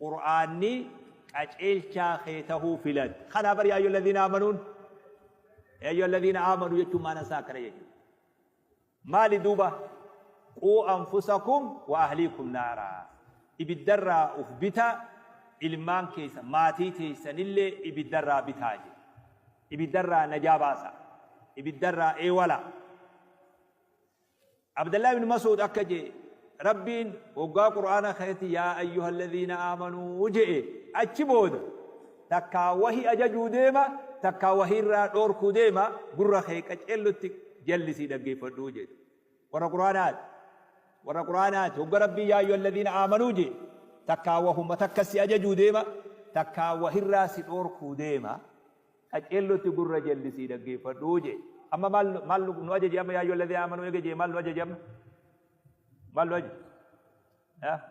Qur'aanni qaceelchaa kee tahuu filatte. Kanaa bar yaa ayyuhalladhiina aamanuun yaa ayyuhalladhiina aamanuu jechuun maanaan isaa akkana jechuudha. Maali duuba? Quu anfusakum wa ahliikum naaraa. Ibiddarraa uf bitaa, ilmaan keessan, maatii teessanillee ibiddarraa bitaa jedhe. Ibiddarraa najaa baasaa. Ibiddarraa eewalaa. Abdallah ibn Mas'uud akka je'e, Rabbiin hoggaa Qur'aana keessatti yaa ayyuhalladhiina aamanuu je'e achi booda takkaa wahi ajajuu deema takkaa wahiirraa dhoorkuu deema gurra kee qaceellotti jallisii dhaggeeffadhuu jedhe. Warra Qur'aanaati. Warra Qur'aanaati. Hogga Rabbiin yaa ayyuhalladhiina aamanuu je'e takkaa wahuma takka si ajajuu deema takkaa wahirraa si dhoorkuu deema. Qaceellotti gurra jallisii dhaggeeffadhu jee. Amma maal maal nu ajaje amma yaa ayyuhalladhina aamanuu eega jee maal nu ajaje amma? Maal nu ajaje?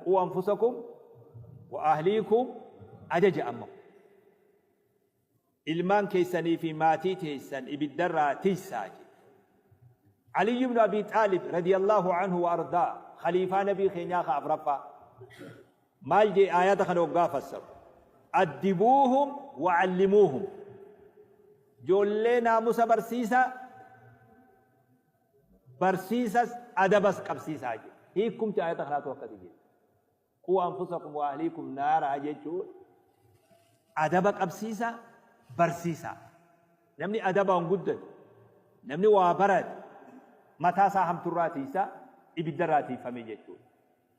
Quu anfusakum wa ahliikum ajaja amma. Ilmaan keessanii fi maatii teessan ibiddarraa tiysaa jee. Aliyyi ibn Abi Xaalib radiyallahu anhu wa ardaa khaliifaa nabii keenyaa ka afraffaa. Maal jee aayata kana hoggaa fassaru? Addibuuhum wa allimuuhum. Joollee naamusa barsiisaa, barsiisas adabas qabsiisaa jee. Hiikkumti aayata kanaatu akkasi jee. Quu anfusakum wa ahliikum naaraa jechuun adaba qabsiisaa, barsiisaa. Namni adabaan guddate, namni waa barate mataa isaa hamturraa tiiysa, ibiddarraa tiiyfame jechuudha.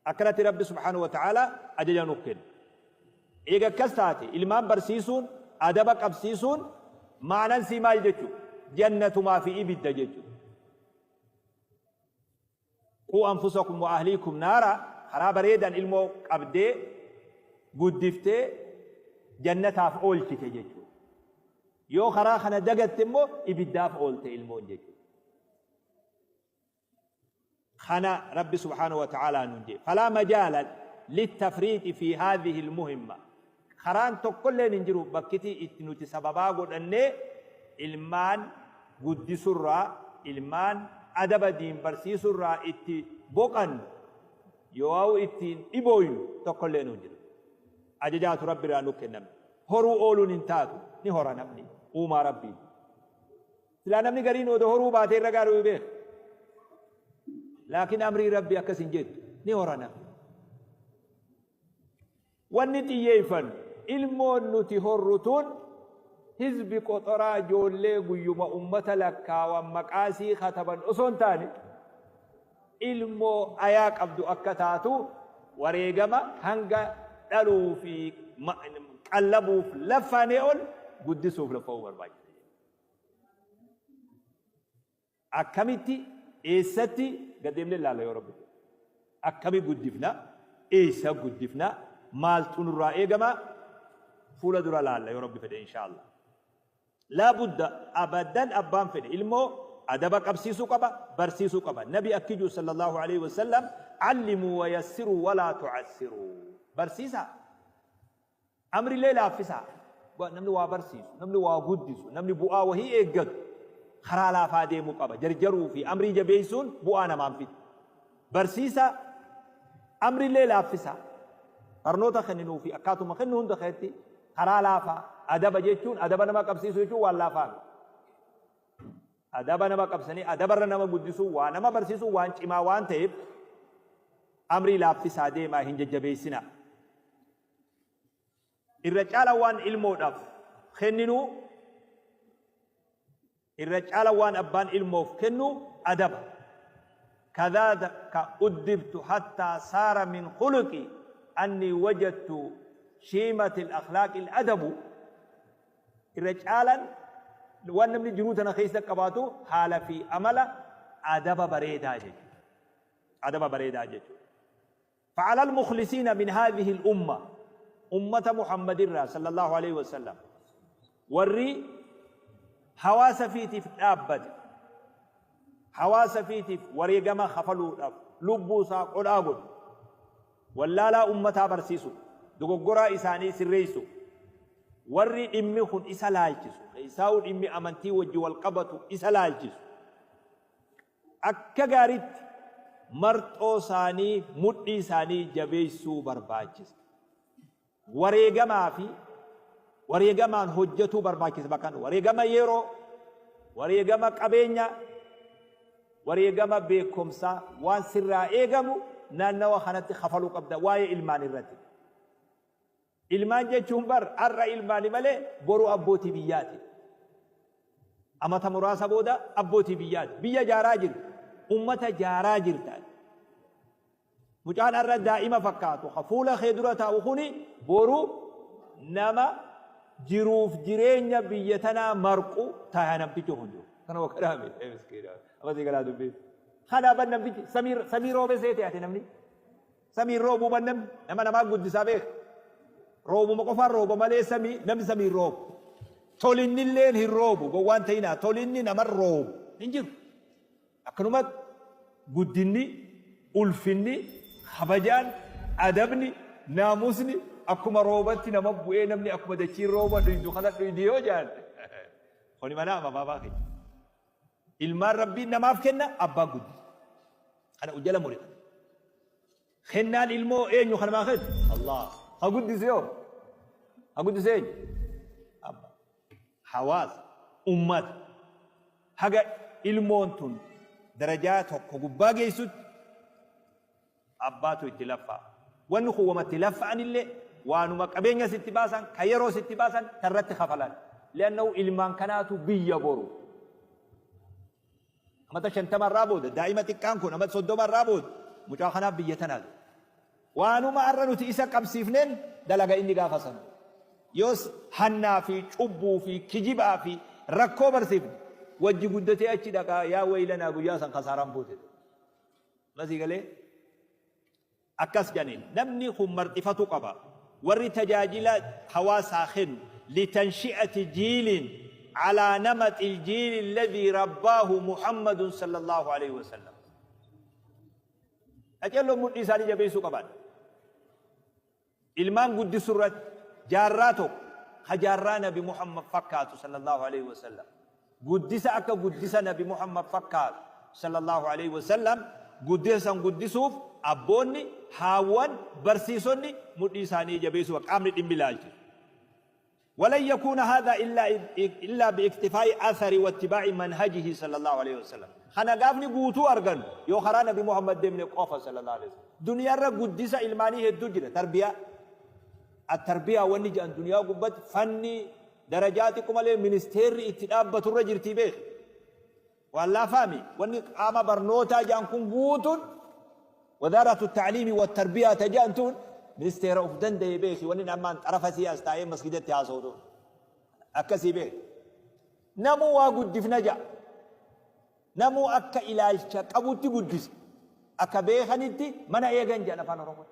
Akkanatti Rabbi subhaanahu wa ta'aalaa ajaja nuuf kenne. Eega akkas taate ilmaan barsiisuun, adaba qabsiisuun ma'anan sii maal jechu? Jannatumaa fi ibidda jechu. Quu anfusakum wa ahliikum naara karaa bareedaan ilmoo qabdee guddiftee jannataaf oolchite jechuudha. Yoo karaa kana dagatte immoo ibiddaaf oolte ilmoon jechuudha. Kana Rabbi subhaanahu wa ta'aalaa nuun jedhe. Falaa majaala littafriixi fi haadhihi lmuhimma. Karaan tokkolleen hin jiru bakkiti itti nuti sababaa godhannee ilmaan guddisurraa, ilmaan adaba diin barsiisurraa itti boqannu yoo'au ittiin dhibooynu tokkolleen hin jiru. Ajajaatu Rabbi irraa nu kenname. Horuu ooluun hin taatu. Ni hora namni uumaa Rabbii. Silaa namni gariin odoo horuu baatee irra gaarii beeka. Laakiin amrii Rabbii akkas hin jettu. Ni hora namni. Wanni xiyyeeffannu ilmoon nuti horru tun hizbi qoxoraa ijoollee guyyuma ummata lakkaawan maqaasii kataban osoo hin taane ilmoo ayaa qabdu akka taatu wareegama hanga dhaluu fi qallabuuf laffaanee ol guddisuuf laffa'uu barbaachisa. Akkamitti, eessatti, gad deemnee ilaalla yoo Rabbi jedhe. Akkami guddifna, eessa guddifna, maaltu nurraa eegama, fuula dura laalla yoo Rabbi fedhe inshaa Allah. Laa budda abadan abbaan fedhe ilmoo adaba qabsiisuu qaba, barsiisuu qaba. Nabi akki jiru sallallahu alaihi wasallam allimuu wa yassiruu walaa tu'assiruu. Barsiisaa. Amrillee laaffisaa. Namni waa barsiisu, namni waa guddisu, namni bu'aa wahii eeggatu karaa laafaa deemuu qaba. Jarjaruu fi amrii jabeessuun bu'aa namaan fidu. Barsiisaa, amrillee laaffisaa. Barnoota kenninuu fi akkaatuma kennu hunda keessatti karaa laafaa adaba jechuun adaba nama qabsiisuu jechuun waan laafaa miti. Adaba nama qabsanii adabarra nama guddisuu waa nama barsiisuu waan cimaa waan ta'eef amrii laaffisaa deemaa hin jajjabeessinaa. Irra caala waan ilmoodhaaf kenninuu irra caala waan abbaan ilmoof kennu adaba. Kadhalika uddibtu hattaa saara min khuluqi annii wajadtu shiimati al-akhlaaqi al-adabu. Irra caalaan waan namni jiruu tana keessa qabaatu haala fi amala adaba bareedaa jechuudha. Adaba bareedaa jechuudha. Fa'alal mukhlisiina min haadhihil umma ummata Muhammadirraa sallallahu alaihi wasallam warri hawaasa fiitiif dhaabbate hawaasa fiitiif wareegama kafaluudhaaf lubbuu isaa qodhaa godhu wallaalaa ummataa barsiisu dogoggoraa isaanii sirreessu warri dhimmi kun isa laalchisu keessaa'uu dhimmi amantii wajji wal qabatu isa laalchisu Akka gaariitti marxoo isaanii, mudhii isaanii jabeessuu barbaachisa. Wareegamaa fi wareegamaan hojjetuu barbaachisa bakka wareegama yeroo, wareegama qabeenya, wareegama beekumsaa waan sirraa eegamu naannawa kanatti kafaluu qabda waa'ee ilmaan irratti. Ilmaan jechuun bar har'a ilmaani malee boru abbootii biyyaati. Amata muraasa booda abbootii biyyaati. Biyya jaaraa jirta. Ummata jaaraa jirta. Mucaan har'a daa'ima fakkaatu ka fuula kee dura taa'u kuni boru nama jiruuf jireenya biyya tanaa marqu ta'a namtichi kun jiru. Kana wakkadaa miti. Miskiina. Amma sii galaa dubbii. Kana ban namtichi samii roobe seete ati namni. Samiin roobuu ban namni nama namaa guddisaa beeka. Roobuma qofaan rooba malee samii namni samiin roobu. Tolinnilleen hin roobu gowwaan ta'inaa tolinni naman roobu hin jiru. Akkanumatti guddinni, ulfinni, kabajaan, adabni, naamusni akkuma roobatti nama bu'ee namni akkuma dachiin rooba dhuydu kana dhuydi yoo jedhan kuni mana amafaafaa keenya. Ilmaan Rabbiin namaaf kenna abbaa guddisa. Kana ujjala muri kana. Kennaan ilmoo eenyu kan namaa kennu? Allah. Ha guddise yoo? Ha guddise eenyu? Abba. Hawaasa. Ummata. Haga ilmoon tun darajaa tokko gubbaa geessutti abbaatu itti laffa'a. Wanni kun wama itti laffa'anillee waanuma qabeenya sitti baasan, ka yeroo sitti baasan tarratti kafalan. Li'annahu ilmaan kanaatu biyya boru. Amata 50 irraa booda daa'ima xiqqaan kun amata 30 irraa booda mucaa kanaaf biyya tanaatu. Waanuma har'a nuti isa qabsiifneen dalaga inni gaafa sana. Yoos hannaa fi cubbuu fi kijibaa fi rakkoo barsiifne wajji guddatee achi dhaqaa yaa waylanaa guyyaa san kasaaraan buute. Masii galee akkas jedhaniin namni kun marxifatu qaba. Warri tajaajila hawaasaa kennu litanshi'ati jiilin alaa namaxil jiili alladhii rabbaahu Muhammadun sallallahu alaihi wasallam. Qaceelloon mudhii isaanii jabeessuu qaban. Ilmaan guddisuu irratti jaarraa tokko ka jaarraa Nabi Muhammad fakkaatu sallallahu alaihi wasallam. Guddisa akka guddisa Nabi Muhammad fakkaatu sallallahu alaihi wasallam guddisa san guddisuuf abboonni, haawwan, barsiisonni mudhii isaanii jabeessuu qaamni dhimmi ilaalchisu. Walan yakuuna haadhaa illaa illaa biiktifaa'i athari wattibaa'i manhajihi sallallahu aleyhi wasallam. Kana gaafni guutuu argannu yoo karaa Nabi Muhammad deemne qofa sallallahu aleyhi wasallam. Duniyaarra guddisa ilmaanii hedduu jira tarbiyaa. At-tarbiyaa wanni jedhan duniyaa gubbatti fanni darajaa xiqqo malee ministeerri itti dhaabbaturra jirtii beeki. Waan laafaa mi? Wanni qaama barnootaa jedhan kun guutuun Wazaaratu Ta'liimi wa Tarbiyaa ta jedhan tun ministeera uf danda'e beeki wanni ammaan xarafa sii as taa'ee masgidatti haasa'u tun. Akkasii beeki. Namuu waa guddifna ja'a. Namuu akka ilaalcha qabutti guddisa. Akka beekanitti mana eegan jedhan afaan Oromoo.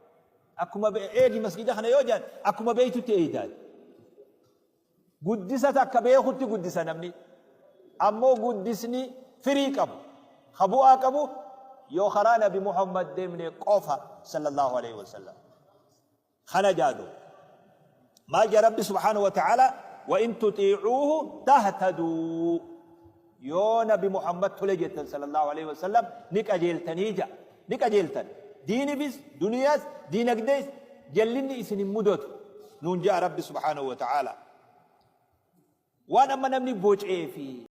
Akkuma eegi masgida kana yoo jedhan akkuma beektutti eeydaa. Guddisa takka beekutti guddisa namni. Ammoo guddisni firii qabu, ka bu'aa qabu yoo karaa Nabi Muhammad deemne qofa sallallahu alaihi wasallam. Kana jaadu. Maal jaa Rabbi subhaanahu wa ta'ala wa in tutiicuuhu tahtaduu. Yoo Nabi Muhammad tole jettan sallallahu alaihi wasallam ni qajeeltanii ja'a. Ni qajeeltan. Diinifis, duniyaas, diinagdees jallinni isin hin mudatu. Nuun ja'a Rabbi subhaanahu wa ta'ala. Waan amma namni bocee fi